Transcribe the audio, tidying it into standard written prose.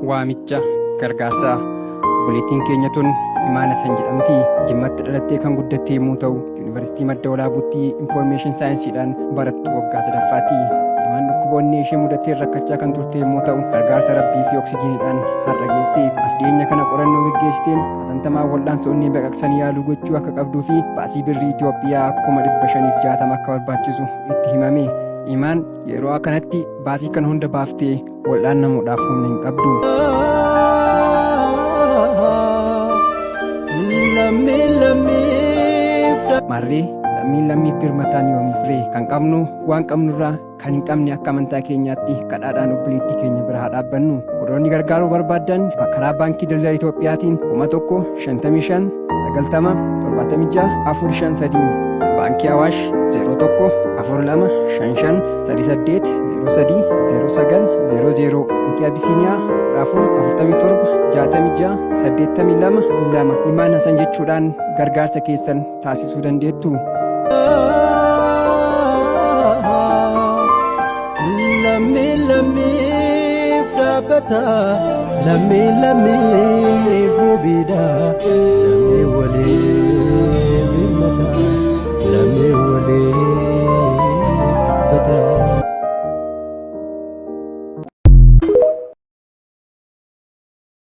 Waamicha gargaarsaa. Obboleettiin keenya tun Imaan Hasan jedhamti. Jimmatti dhalattee kan guddatte yommuu ta'u, Yuunivarsiitii Madda Walaabuutti Infoormeeshin Saayinsiidhaan barattuu waggaa sadaffaati. Imaan dhukkuba onnee ishee mudateen rakkachaa kan turte yommuu ta'u, gargaarsa Rabbii fi oksijiiniidhaan har'a geesse. As dhiyeenya kana qorannoo geggeessiteen hatantamaan wal'aansa onnee baqaqsanii yaaluu gochuu akka qabduu fi baasii birrii Itoophiyaa 560,000 akka barbaachisu itti himame. Imaan yeroo akkanatti baasii kana hunda baaftee wal'aannamuudhaaf humna hin qabdu. Lammiin lammiif Maarree lammiin lammiif birmataan yoomiif ree? Kan qabnu waan qabnurraa kan hin qabne akka amantaa keenyaatti kadhaadhaan obboleettii keenya bira haa dhaabbannu. Warroonni gargaaruu barbaaddan karaa Baankii Daldala Itoophiyaatiin 1000 55 90 76 453, Baankii Awaash 01 42 55 38 03 09 00, Baankii Abisiiniyaa 14 47 66 82 2 Imaan Hasan jechuudhaan gargaarsa keessan taasisuu dandeettu. Lammiin lammiif dhaabbata, lammiin lammiif wabiidha, lammiin waliif.